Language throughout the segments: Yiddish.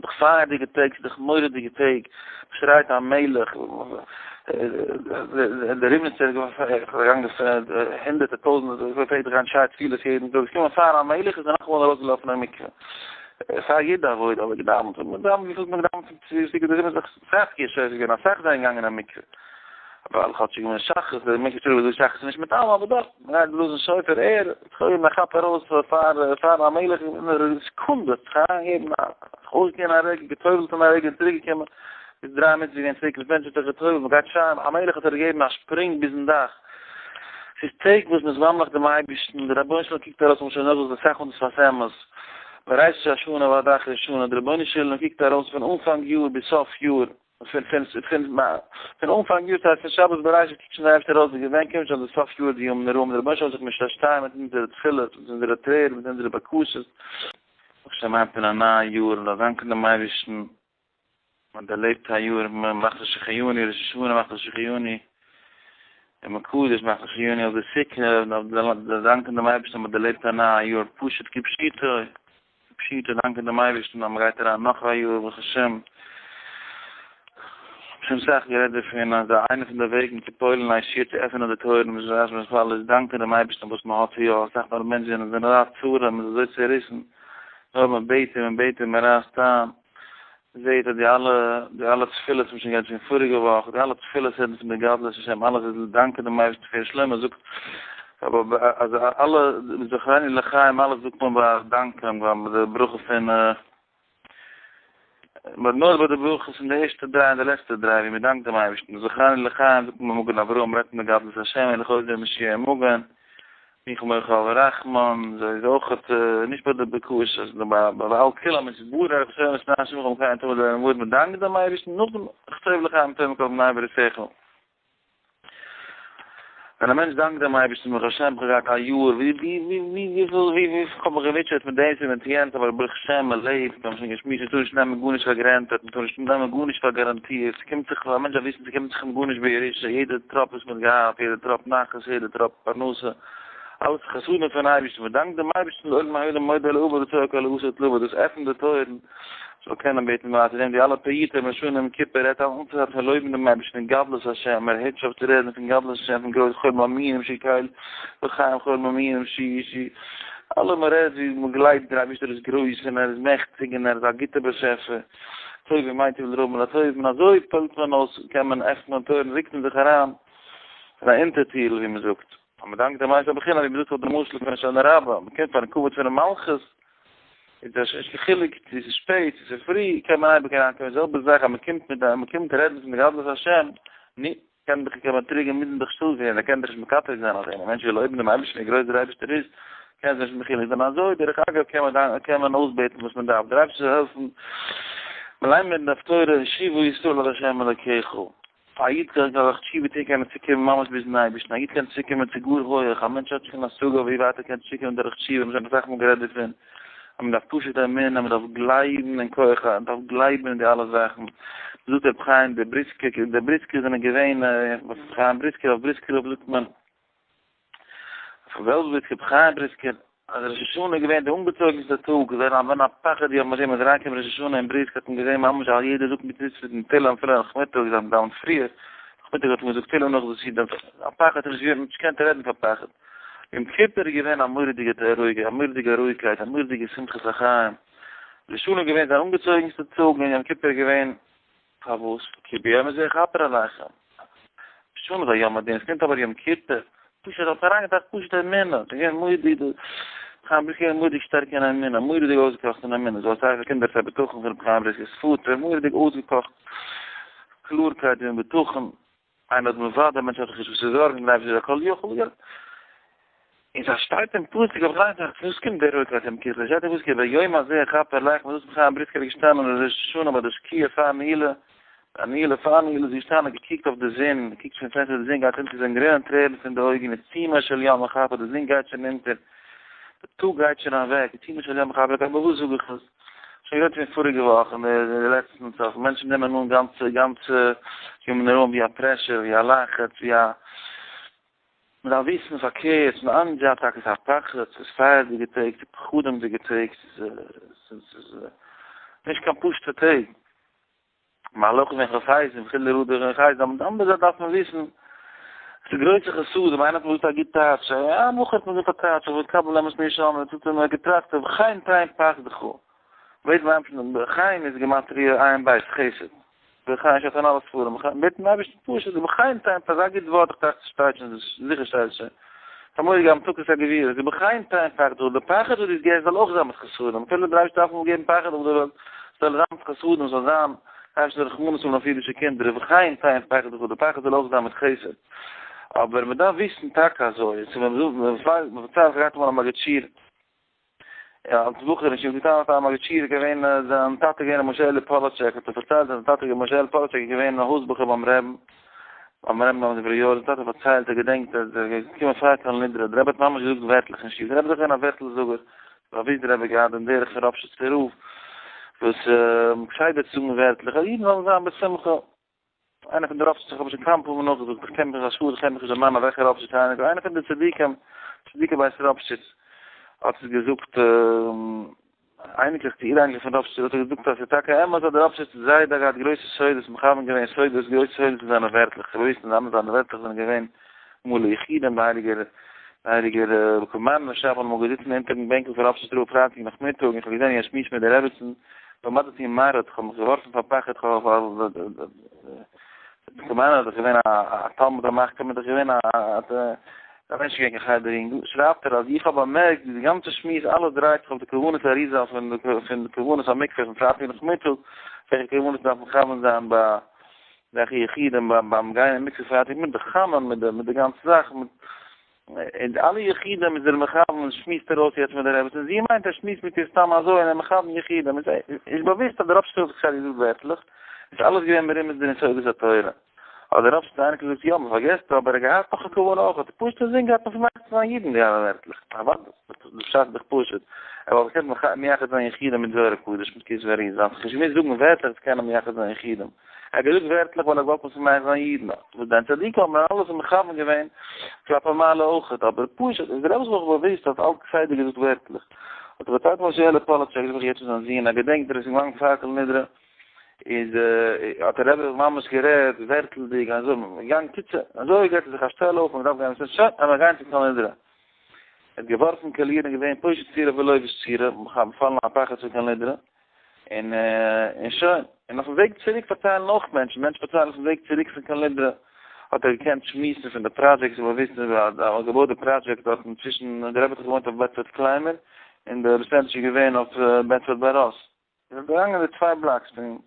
דאך פייערדיגע טעג, ס'איז דאך מורא'דיגע טעג, מ'שרייט המלך, דער ריבניצער איז געגאנגען הונדערטער טויזנטער, פלעגט גיין שריי תפילות יעדן טאג, איז געקומען פאר המלך איז ער נאכאמאל ארויסגעלאפן אין מקווה, פאר יעדע עבודה האט ער געדאווענט, מען דאווענט וויפיל מען דאווענט צו סיגוט איז זיך אסאך געשעפט געווען, אסאך זענען געגאנגען אין מקווה, ווייל כאטשיג געווען שחרית, די מקווה שטוב איז דא שחרית נישט מיט אלעם, אבער דאך, מען גייט בלאזן שופר, ער, חלילה מען כאפט ארויס פאר פאר המלך אין א סעקונדע, זיך אריינגעגעבן א, זיך אויסגעטון א רגע, גע'טובל'ט אין א רגע און צוריק געקומען, ביז דריי מינוט איז געווען צוריק אין פענסטער זיך גע'טובל'ט, מען גייט שרייען המלך האט ער געגעבן א שפרינג ביזן דאך, ס'איז טעג וואס מ'איז ממליך דעם אייבערשטן, דער רבונו של עולם קוקט ארויס, מ'האט שוין נאכגעזאגט אסאך מאל די שפת אמת, מראשית השנה ועד אחרית שנה, דער רבונו של עולם קוקט ארויס פון אנפאנג יאר ביז סוף יאר, פון פון פון פון אנפאנג יאר ס'הייסט פון שבת בראשית קוקט שוין דער אייבערשטער ארויס ווי ווען קומט שוין די סוף יאר די ימים נוראים, דער רבונו של עולם זיך משתעשע מיט אונזערע תפילות, מיט אונזערע טרערן, מיט אונזערע בקשות. ברוך השם הייבט אן א נייע יאר, און זאל דאנקען דעם אייבערשטן. מען דערלעבט א יאר, מען מאכט א שהחיינו, ראש השנה מאכט א שהחיינו, און מקדש מאכט א שהחיינו אויף די סוכה, מען דאנקען דעם אייבערשטן אז מען דערלעבט א נייע יאר, פשוט כפשוטו, כפשוטו דאנקען דעם אייבערשטן אז מען גייט אריין נאך א יאר, ברוך השם, שוין אסאך גערעדט דערפון אז איינע פון די וועגן צו פועל'ן א ישועה צו עפענען די טויערן איז דאנקען דעם אייבערשטן וואס מען האט יא, אסאך מאל מענטשן זענען אין אזא צרה, מען איז אזוי צעריסן, נאר מען בעט און מען בעט און מען רייסט איין. זעהט אז די אלע די אלע תפילות וואס שוין געהאט פון פאריגע וואך, די אלע תפילות רעדן פון די גדלות השם, אלעס איז דאנקען דעם אייבערשטן פאר שלמה זאגט אז אלע זכרנו לחיים אלעס זאגט מען ביי דאנקען ביי די ברכה פון נאר ביי די ברכות פון די ערשטע דריי און די לעצטע דריי ווי מען דאנקט דעם אייבערשטן, זכרנו לחיים זאגט מען מגן אברהם רעדט פון די גדלות השם און לכאו' דער משיח מגן. מי כמוך הרחמן, זיי איז אויך נישט ביי די בקשות, נאר ביי ועל כולם איז ברוך השם את נפשי ממך ומכאן תמיד לעולם ועד, מען דאנקט דעם אייבערשטן, נאכדעם כתוב לך עם תומר כל בני בריתך. ווען א מענטש דאנקט דעם אייבערשטן ברוך השם איך האב געהאט א יאר, ווי ווי ווי ווי וויפיל ווי ווי איך האב מיך געמוטשעט מיט דאס און מיט יענץ, אבער ברוך השם מען לעבט, מיר האבן שוין געשמועסט מען טאר נישט נעמען גארנישט פאר granted, מען טאר נישט נעמען גארנישט פאר גאראנטירט, ס'קומט זיך, א מענטש דארף וויסן ס'קומט זיך אים גארנישט בירושה, יעדע טראפ וואס מען האט געהאט, יעדע טראפ נחת, יעדע טראפ פרנסה, אלעס איז חסדים פון אייבערשטן, מען דאנקט דעם אייבערשטן לעולם העולם מודה לאבות וצועק על העשו תלוות, דאס עפנט די טויערן, זאל קענען בעטן ווייטער, זען די אלע פיוטים ראש השנה יום כיפור רעדט א גאנצע צייט פון לויבן דעם אייבערשטן און גדלות השם, ער הערט נישט אויף צו רעדן פון גדלות השם, פון גרויס כל מאמינים שקל וחיים כל מאמינים ש ש אלע מען רעדט ווי מען גלייבט דער אייבערשטער איז גרויס און ער איז מעכטיג און ער איז א גוטער באשעפער, טוב ומטיב לרבים ולטובים, און אזוי פועלט מען אויס, קען מען עפענען טויערן רוקט מען זיך אריין אין א אונטערטירל ווי מען זאגט. אז מען דאנקט דעם אייבערשטן בחינה ווי מען זאגט אויף די משל פון הושענא רבה, מען קומט פארן כבוד פונעם מלכות, איז דאס נישט קיין חילוק צו ס'איז שפעט צו ס'איז פרי, קען מען אייביג אריינקומען, די זעלבע זאך אז מען קומט מיט א מען קומט רעדן פון די גדלות השם, נו, קען דאך קיין מאטריגה מוזן דאך שטיל ווערן, ער קען דאך נישט מקטרג זיין אויף דעם, א מענטש וויל לויבן דעם אייבערשטן ווי גרויס דער אייבערשטער איז, קען זיך נישט מחולק זיין, אזוי דרך אגב קען מען קען מען אויסבעטן וואס מען דארף, דער אייבערשטער זאל העלפן, מען ליינט מיר אין די הפטורה, השיבה ישראל אל ה' אלוקיך. א איד קען דורך תשובה טון קען ער צוקומען ממש ביזן אייבערשטן, א איד קען צוקומען צו גאר הויעך, א מענטש האט נישט קיין השגה ווי ווייט ער קען צוקומען דורך תשובה, מיר האבן אסאך מאל גערעדט דערפון, אז מען דארף פשוט אמונה, מען דארף גלייבן אין כח ה, מען דארף גלייבן אין די אלע זאכן, זאגט רבי חיים דער בריסקער, די בריסקער זענען געווען, רבי חיים בריסקער אויף בריסקער רב זאגט מען, וועלוול בריסקער, רבי חיים בריסקער, אז ראש השנה איז געווען די אנגעצויגנסטע טאג, געווען א ווען א פחד יום הדין, מ'איז אריינגעקומען ראש השנה אין בריסק האט מען געזען ממש אז יעדער זאגט מיט ניצוות און תהלים אפילו נאכמיטאג, זיי האבן געדאווענט פריער, נאכמיטאג האט מען געזאגט תהלים נאך די סעודה, א פחד האט נישט געווען, מ'האט נישט געקענט רעדן פאר פחד. יום כיפור איז געווען א מורא'דיגע רואיגע, א מורא'דיגע רואיגקייט, א מורא'דיגע שמחת החיים. ראש השנה איז געווען זיין אנגעצויגנסטע טאג און יום כיפור איז געווען פארוואס? כי ביום הזה יכפר עליכם. שוין איז א יום הדין, עס קומט אבער יום כיפור, פשוט האט אריינגעטראכט פשוט אמונה, ס'איז געווען מורא'דיג די, חיים בריסקער געווען מורא'דיג שטארק אין אמונה, מורא'דיג אויסגעקאכט אין אמונה, זאל אסאך קינדער פאר בטחון פון רבי חיים בריסקער'ס פאטער, מורא'דיג אויסגעקאכט קלארקייט און בטחון. איינער האט מוודא, א מענטש האט זיך נישט וואס צו זארגן, דער אייבערשטער איז א כל יכול, יא. און ס'שטייט אין פסוק אויף גלייך זאך, וואס קומט דער רויטקייט יום כיפור? שטייט אין פסוק וביום הזה יכפר עליכם, וואס איז חיים בריסקער געשטאנען אין ראש השנה ביי די שקיעה פאר נעילה, ביי נעילה פאר נעילה איז געשטאנען געקוקט אויף די זון, געקוקט פון פענסטער די זון גייט אונטער זענען גערינען טרערן פון די אויגן, עיצומו של יום יכפר, די זון גייט שוין אונטער, די טאג גייט שוין אוועק, עיצומו של יום יכפר, אבער וואס זאג איך עס? שוין גערעדט פון פאריגע וואך און די לעצטנס אז מענטשן נעמען אן גאנצע גאנצע ימים נוראים ווי א pressure ווי א לחץ ווי א מען דארף וויסן פארקערט פון איין זייט טאקע ס'איז א פחד ס'איז פייערדיגע טעג ס'איז פחדים'דיגע טעג ס'איז ס'איז. נישט קיין פשוט'ע טעג. מהלכים אין חפייז און וכו' רודער אין חייז, אבער די אנדערע זייט דארף מען וויסן, ס'איז גרויסע חסדים, איינער האט מיר געזאגט א גוט טייטש, א בחור האט מיר געזאגט א טייטש, איך וויל קבל אמת מי שם, ער האט מיר געטראכט, ובכן תן פחדך, בעט ביים אייבערשטן, ובכן איז גימטריא עין בית חסד, ובכן שטייט אין אלע ספרים, בעט דעם אייבערשטן פשוט, ובכן תן, אזא גוט ווארט, איך טראכט ס'שטייט שוין, זיכער שטייט עס שוין. פאר מורא'דיגע המתקת הגבורות, ובכן תן פחדך, די פחד וואס דו געבסט זאל אויך זיין מיט חסדים, אפילו דער אייבערשטער דארף אמאל געבן פחד אויף דער וועלט, זאל זיין מיט חסדים, זאל זיין אייבערשטער רחמנות האבן אויף אידישע קינדער, ובכן תן פחדך, די פחד זאל אויך זיין מיט חסד. אבער מען דארף וויסן טאקע אזוי, ס'איז ווען מען זאגט, מען פארציילט, איך געהאט אמאל א מגיד שיעור, אלס בחור אין ישיבה קטנה האט א מגיד שיעור געווען זיין טאטע געווען ר' משה אלי' פאלאטשעק האט ער פארציילט אז זיין טאטע ר' משה אלי' פאלאטשעק איז געווען א הויז בחור ביים רעבן ביים רעבן ביים דברי יואל זיין טאטע פארציילט ער געדענקט אז ער איז געקומען פאר כל נדרי דער רבי האט ממש געזאגט ווערטלעך אין שטוב דער רבי איז דאך געווען א ווערטל זאגער באוויסט דער רבי געהאט דעם דרך פון ראפשיצער רב וואס כסדר צו זאגן ווערטלעך אז אידן זאלן זיין בשמחה. איינער פון די ראפשיצער, איך האב שוין כמה פעמים נאכגעזאגט, איך קען מיך א שאד, איך קען מיך נישט דערמאנען וועלכע ראפשיצער אייניקל, איינער פון די צדיקים, צדיקי בית ראפשיץ, האט עס געזאגט, אייניקלעך צו אור אייניקלעך פון ראפשיצער, האט ער געזאגט אז ס'איז טאקע אמת אז דער ראפשיצער זיידע האט געהאט גרויסע סודות, מכוון געווען סודות, גרויסע סודות אין זיינע ווערטלעך, איך ווייס נישט זיינע ווערטלעך זענען געווען מלא יחודים, דער הייליגער דער הייליגער קאמארנער שרייבט אמאל געזיצן אונטערן בענקל פון ראפשיצער רב פרייטאג נאכמיטאג און איך האב געזען ווי ער שמועסט מיט די רעבעצן, ועמדתי מרד, כ'האב מיך געווארפן פאר פחד, כ'האב קאמארנער איז דאך געווען א תלמיד המחכים, איז דאך געווען א א מענטש געווען קיין חדר אינגל, שרייבט ער אז איך האב באמערקט ווי די גאנצע שמועס אלעס דרייט זיך אויף די כוונות האריזל פון די כוונות המקווה פון פרייטאג נאכמיטאג, וועלכע כוונות דארף מכוון זיין ביי וועלכע יחודים ביים גיין אין מקווה פרייטאג מיט די חמין מיט די מיט די גאנצע זאך מיט און אלע יחודים איז ער מכוון שמועסט ער אויס יעצט מיט די רעבעצין און זי מיינט ער שמועסט מיט איר סתם אזוי און ער מכוון יחודים איז איז באוויסט אז דער ראפשיצער האט כסדר געזאגט ווערטלעך איז אלעס געווען מרומז דערין סודות התורה האט דער ראפשיצער אייניקל געזאגט יא מ'פארגעסט אבער ער האט געהאט נאך א כוונה אויך האט ער פשוט אינזין געהאט משמח צו זיין אידן די אלע ווערטלעך אוודאי דאס פשט איז דאך פשוט ער וואלט געקענט מייחד זיין יחודים מיט זוהר הקדוש מיט כתבי אריזל זיך נישט געמוזט זאגן ווערטלעך צו קענען מייחד זיין יחודים. ער האט געזאגט ווערטלעך ווייל ער האט געוואלט משמח זיין אידן, וואס דיין צדיקים האבן אלעס מכוון געווען כלפי מעלה אויכעט, אבער פשוט איז דער רבי זיך באוויסט האט אלץ כסדר געזאגט ווערטלעך, האט ער פארציילט משה אלי' פאלאטשעק זיך יעצט מיט זיין זון, ער געדענקט ער איז געגאנגען פאר כל נדרי, איז האט דער רבי ממש גערעדט ווערטלדיג אזוי געגאנגען קיצור, אזוי געט ער זיך א שטעל אויף מען דארף גיין שוין עמער גיין צו כל נדרי, ער האט געווארפן קאלירן געווען פשוט צורה ולובש צורה, באפאלן א פחד פון כל נדרי. און און שוין. און אויפן וועג צוריק פארציילן אויך מענטשן, מענטשן פארציילן אויפן וועג צוריק פון כל נדרי האט ער געקענט שמועסן פון די פראדזשעקטס און באוויסן אז ער האט געבויט די פראדזשעקט דארטן צווישן, די רבי האט דאך געוואוינט אויף בעדפארד קליימער און די בית מדרש איז געווען אויף בעדפארד ביי ראס. איז געגאנגען די צוויי blocks פון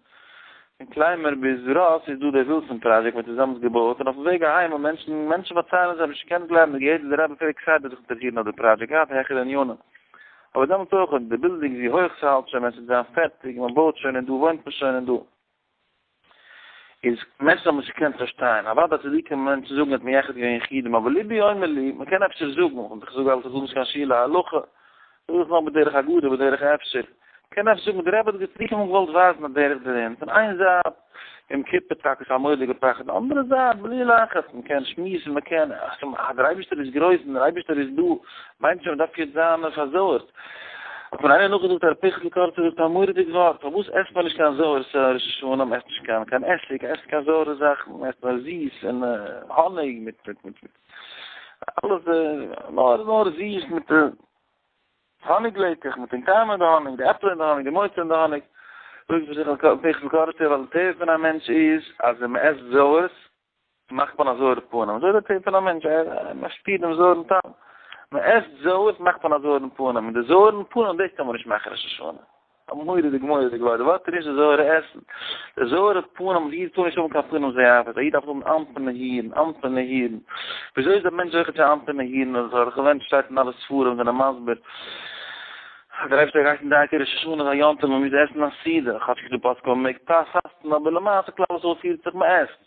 פון קליימער ביז ראס איז דא די ווילסאן פראדזשעקט וואס איז דעמאלטס געבויט און אויפן וועג אהיים האבן מענטשן מענטשן פארציילן זיי האבן נישט געקענט גלייבן די געהערט ווי די רבי פלעגט כסדר זיך אינטערעסירן אויף די פראדזשעקט געהאט העכערע ענינים אבער דעמאלטס אויך האט די בילדינג ווי הויך ס'האלט שוין ווען ס'וועט זיין פערטיג מען בויט שוין און דא וואוינט מען שוין און דא איז מענטשן האבן נישט געקענט פארשטיין אוודאי צדיקים מענטשן זאגן האט מייחד געווען יחודים אבער ליבי אומר לי מען קען אפשר זאגן און איך זאג אלס איך זאג נישט קיין שיעור להלכה זאג איך נאר בדרך אגדה בדרך אפשר קען אפשר זאגן דער רבי האט געצדיקים האבן געוואלט ווייזן א דרך דערין פון איין זייט יום כיפור טאקע איז א מורא'דיגע פחד די אנדערע זייט בלי לחץ מען קען שמועסן מען קען אז דער אייבערשטער איז גרויס און דער אייבערשטער איז דא מיינט נישט אז מען דארף יעצט זיין פארזויערט האט מיר איינער נאכגעזאגט הרב פנחס'ל קארצער זאגט א מורא'דיג ווארט פארוואס עסט מען נישט קיין זויערס ראש השנה מען עסט נישט קיין קיין עסיג מען עסט קיין זויערע זאכן מען עסט נאר זיס און האניג מיט מיט מיט אלעס נאר נאר זיס מיט האניג לעקעך מיט דעם טעם אין די האניג, די עפל אין די האניג, די מוצא אין די האניג. זאגט פנחס'ל קארצער ווייל די טבע פון א מענטש איז אז ווען מען עסט זויערס מאכט מען א זויערע פנים, אזוי איז די טבע פון א מענטש, מען שפירט דעם זויערן טעם, מען עסט זויערס מאכט מען א זויערן פנים, און די זויערן פנים דאס טאר מען נישט מאכן ראש השנה. א מורא'דיג מורא'דיג ווארט, די ווארט איז נישט די זויערע עסן, די זויערע פנים, די איד טאר נישט האבן קיין פנים זיאפות, א איד דארף האבן אנפין נהירין, אנפין נהירין, וויאזוי איז א מענטש זוכה צו אנפין נהירין, אזעלכע מענטשן שטייט אין אלע ספרים זענען מסביר, אז דער אייבערשטער גייט אין דייקא ראש השנה איז א יום טוב מען מוז עסן א סעודה, כאטש ס'איז דא פוסקים אז מען מעג פאסטן, אבער למעשה כלל ישראל פירט זיך מען עסט.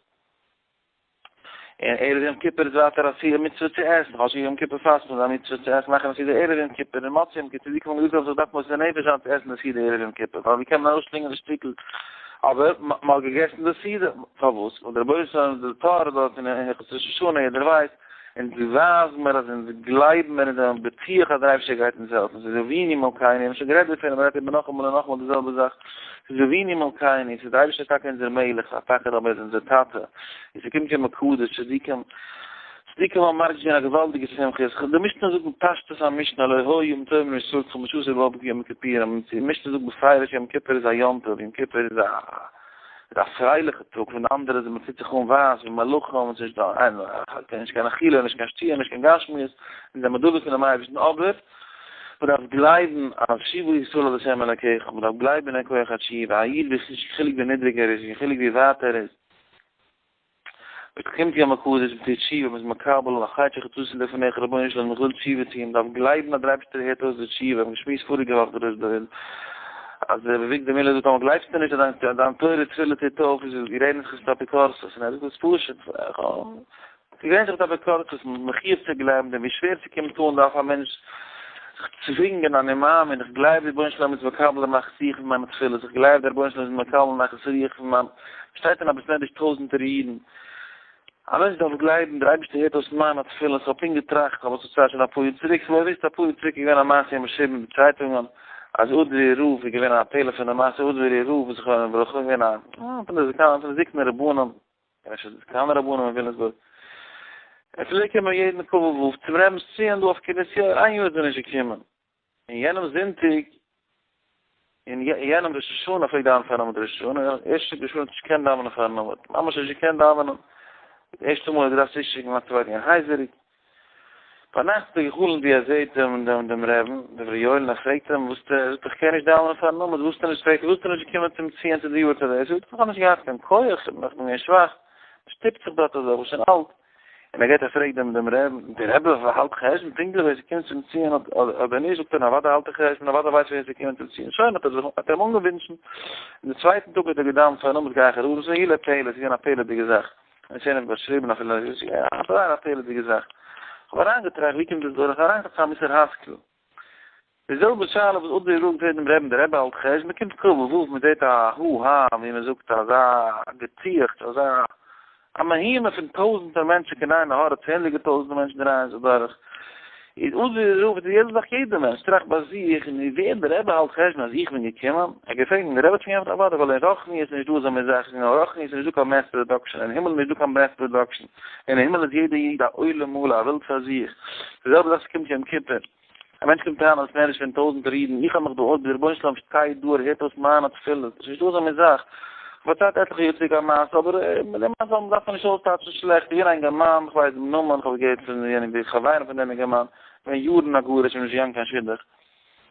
און ערב יום כיפור איז ווייטער א סעודה מצוה צו עסן, כאטש יום כיפור פאסט מען איז א מצוה צו עסן מאכן א סעודה ערב יום כיפור, און מוצאי יום כיפור, צדיקים האבן געזאגט אז זיך דארף מוסר נפש זיין צו עסן די סעודה ערב יום כיפור, ווייל ווי קען מען ארויסשלינגען די שטיקל, אבער מען האט געגעסן די סעודה, פארוואס? ווייל דער רבונו של עולם איז די תורה דארט אין הלכות ראש השנה, יעדער ווייסט. אונז ווייזן מיר אז אונז גלייבן מיר און זענען בטוח אז דער אייבערשטער גייט אונז העלפן, ס'איז אבינו מלכינו, מיר האבן שוין גערעדט דערפון און מ'רעדט איבער נאכאמאל און נאכאמאל די זעלבע זאך, ס'איז אבינו מלכינו, ס'איז דער אייבערשטער איז טאקע אונזער מלך, א טאקע אבער ער איז אונזער טאטע, און ס'קומט יום הקדוש, צדיקים, צדיקים האבן מרגיש געווען א געוואלדיגע שמחה, די משנה זאגט בפשטות א משנה לא היו ימים טובים לישראל כחמשה עשר באב כיום הכיפורים, די משנה זאגט בפירוש יום כיפור איז א יום טוב, יום כיפור איז א. איז א פרייליכע טאג, פון די אנדערע זייט מען טוט זיך אן ווייס ווי מלאכים און ס'נישט דא איין נישט קיין אכילה נישט קיין שתיה נישט קיין גשמיות, אונז זעמער דבוק אינעם אייבערשטן אבער מען דארף גלייבן אז שובה ישראל אל ה' אלקיך, מען דארף גלייבן אין כח התשובה, א איד ווי ס'נישט קיין חילוק ווי נידריג ער איז, נישט קיין חילוק ווי ווייט ער איז, מען קומט יום הקדוש, מען טוט תשובה, מען איז מקבל על חטא שחטאתי לפניך, רבונו של עולם איך וויל תשובה טון, מען דארף גלייבן אז דער אייבערשטער הערט אויס די תשובה, מיר האבן געשמועסט פאריגע וואך דער אז רבי אביגדור מילער זאגט טאמער גלייבסטו נישט אז דיין דיין תורה תפילה טוט אויף איז עס גערעדט זיך מיט אפיקורסות, און ער זאגט דאס פשוט, גערעדט זיך מיט אפיקורסות, מען איז מחיוב צו גלייבן דעם, ווי שווער ס'קומט אן דארף א מענטש זיך צווינגען אני מאמין, איך גלייב די רבונו של עולם איז מקבל די נחת רוח פון מיינע תפילות, איך גלייב דער רבונו של עולם איז מקבל נחת רוח פון מיין, שטייט אין א בית מדרש טויזענטער אידן, א מענטש דארף גלייבן דער אייבערשטער הערט אויס מיינע תפילות, איך האב פונקט געטראכט, כ'האב עס פארציילט שוין אפאר יאר צוריק, ס'איז באוויסט אפאר יאר צוריק איז געווען א מעשה אין באשריבן אין די צייטונגען, אז אודווארי רב איז געווען א פלא פון די מעשה, אודווארי רב איז זכרונו לברכה געווען א פון די זקנים פון די זקני רבנים, אפשר די זקני רבנים אין וויליאמסבורג, ער פלעגט קומען יעדן כ ו צום רבינ'ס ציון דא אויף קרית יואל, איין יאר איז ער נישט געקומען, און יענעם זונטאג און יענעם ראש השנה פלעגט דאווענען פארן עמוד ראש השנה, ערשטע ראש השנה האט נישט געקענט דאווענען פארן עמוד, ממש נישט געקענט דאווענען, די ערשטע מאל האט געדארפט צושיקן א צווייטן געווען הייזעריג, ביינאכט האט ער גע'חלומ'ט ווי ער זעט דעם דעם דעם רעבן, דברי יואל, און ער פרעגט אים, וואס ער זאגט איך קען נישט דאווענען פארן עמוד, וואס נישט פרעגט ער וואס נישט געקומען צום ציון צו די יארצייט, ער זאגט איך האב נישט געהאט קיין כח, איך בין געווען שוואך, מ'שטופט זיך דארט אזוי, איך בין שוין אלט. און ער גייט ער פרעגט דעם דעם רעבן, דער רבי האלט חשבון פונקטליך ווער ס'קומט צום ציון אדער נישט, זאגט ער אוודאי האלט איך חשבון, אוודאי ווייס איך ווער ס'קומט צום ציון, שוין האט ער זיך האט ער אים אנגעווינטשן, און די צווייטן טאג האט ער געדאווענט פארן עמוד גיי איך אראפ, דאס איז א פלא, ס'איז געווען א פלא'דיגע זאך, און עס איז נישט באשריבן אפילו, עס איז געווען זייער א פלא'דיגע זאך, כ'האב אריינגעטראכט ווי קומט דאס דורך, אריינגעטראכט צו א מוסר השכל. די זעלבע שאלה וואס אודווארי רב פרעגט דעם רעבן, דער רבי האלט חשבון, מען קומט כ ו מען זעט א הו הא, ווי מען זאגט אזא געטועכץ, אזא א מהומה פון טויזענטער מענטשן קיין עין הרע, צענדליגער טויזענטער מענטשן דרייען זיך דורך, איז אודווארי רב די זעלבע זאך יעדער מענטש טראכט ביי זיך, און ווער דער רבי האלט חשבון אז איך בין געקומען, ער האט געפרעגט און דער רבי האט שוין געענטפערט אוודאי ווייל אין רוחניות איז נישט דא אזא מין זאך, אין רוחניות איז נישט דא קיין mass production, אין הימל איז נישט דא קיין mass production, אין הימל איז יעדער איד א עולם מלא, א וועלט פאר זיך, די זעלבע זאך ס'קומט יום כיפור. א מענטש קומט אריין אלס מענטש פון טויזענטער אידן, איך האב מיך דא אויס, דער רבונו של עולם שטייט דא, ער הערט אויס מיינע תפילות, עס איז נישטא אזא מין זאך. איך פארצייל עטליכע יאר צוריק א מעשה, אבער די מעשה דארף מען נישט אויסטייטשן שלעכט, איז געווען א אינגערמאן, איך ווייס דעם נאמען, איך האב עס געהערט פון יענע די חברים פון דעם אינגערמאן, געווען יארן א גרוש און נישט געגאנגען קיין שידוך.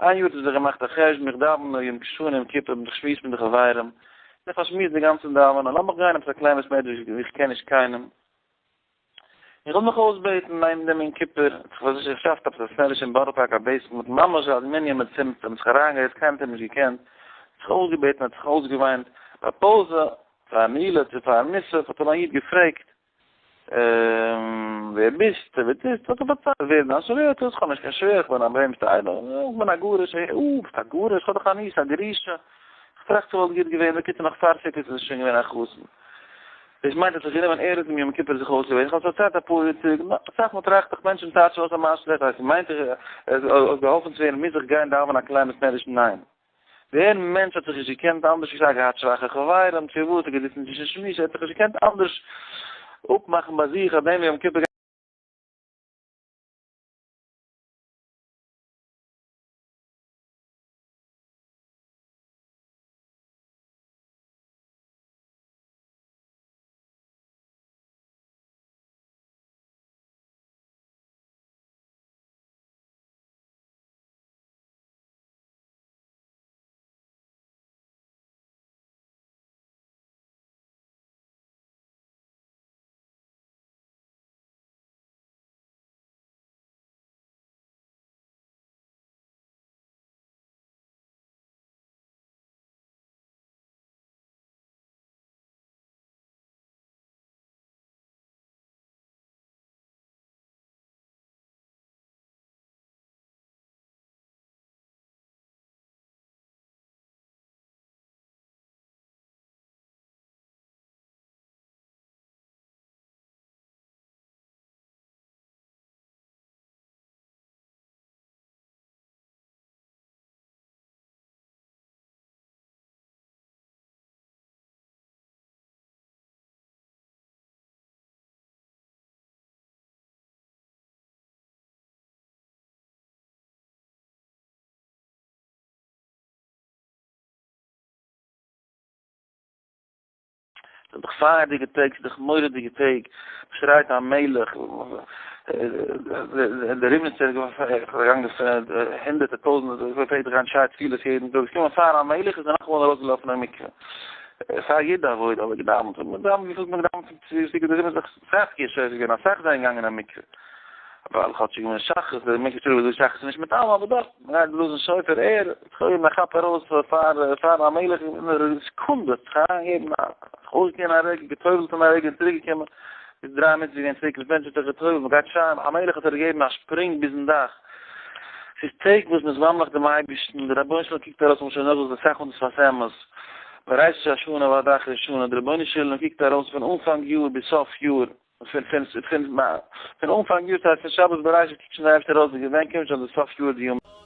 איין יאר האט ער זיך געמאכט א חשבון, איך דאווען נאר יום השנה יום כיפור, איך שמועס מיט די חברים, איך פארשמועס די גאנצע דאווענען, לאמיך גיין עפעס א קליין בית מדרש וואו איך קען נישט קיינעם, איך וויל מיך אויסבעטן נעבן דעם יום כיפור, איך ווייס נישט איך שאפט עפעס א סעריש אין בארא פארק א basement ממש א מנין מצומצם, זיך אריינגערעדט קיינער האט אים נישט געקענט, זיך אויסגעבעטן האט זיך אויסגעוויינט, ביי פאוזע, פאר נעילה צו פאר מוסף האט אים א איד געפרעגט, ווער ביסטו, ווער טוסטו, האט ער פארציילט ווער דיין שווער, האט ער געזאגט איך האב נישט קיין שווער איך בין א בהמת'טע איידעם, איך בין א גרוש, אה ביסט א גרוש, איך האב דאך א niece א גרושה, איך טראכט ס'וואלט גוט געווען, בקיצור נאך פאר סוכות איז ער שוין געווען א חתן. דאס מיינט האט זיך גענומען ערב דעם יום כיפור זיך אויסצובעטן, איך האב עס פארציילט אפאר יאר צוריק, אסאך מאל טראכט איך מענטשן טייטשן אויס א מעשה שלעכט, אז ס'מיינט איך אז געהאלפן צו ווערן מוז איך גיין דאווענען א קליין בית מדרש, ניין. דער מענטש האט זיך נישט געקענט אנדערש, איך זאג געהאט שוואכע חברים צו וואס, ער געזיצן צווישן שמועס, ער האט זיך נישט געקענט אנדערש אפמאכן ביי זיך אז דעם יום כיפור ס'איז דאך פייערדיגע טעג, ס'איז דאך מורא'דיגע טעג, מ'שרייט המלך, דער ריבניצער איז געגאנגען הונדערטער טויזנטער, פלעגט גיין שריי תפילות יעדן טאג, עס קומען פאר המלך איז ער נאכאמאל ארויסגעלאפן אין מקווה, פאר יעדע עבודה האט ער געדאווענט, מען דאווענט וויפיל מען דאווענט צו סוכות, דער ריבניצער איז אסאך געשעפט געווען, אסאך זענען געגאנגען אין מקווה. ווייל כאטשיג געווען שחרית, דער מקווה שטוב איז דא שחרית נישט מיט אלעם, אבער דאך, מען גייט בלאזן שופר, ער, כהן, מען כאפט ארויס פאר פאר המלך אין סעקונדע, זיך אריינגעגעבן א, זיך אויסגעטון א רגע, גע'טובל'ט אין א רגע און צוריק געקומען, ביז דריי מינוט איז געווען צוריק אין בענטש האט זיך גע'טובל'ט, מען גייט שרייען, המלך האט ער געגעבן א שפרינג ביזן דאך, ס'איז טעג וואס מ'איז ממליך דעם אייבערשטן, דער רבונו של עולם קוקט ארויס, מ'האט שוין נאכגעזאגט אסאך מאל די שפת אמת, מראשית השנה ועד אחרית שנה, דער רבונו של עולם קוקט ארויס פון אנפאנג יאר ביז סוף יאר, פון פון פון פון אנפאנג יאר ס'הייסט פון שבת בראשית קוקט שוין די אייבערשטער ארויס ווען קומט שוין די סוף יאר די יום.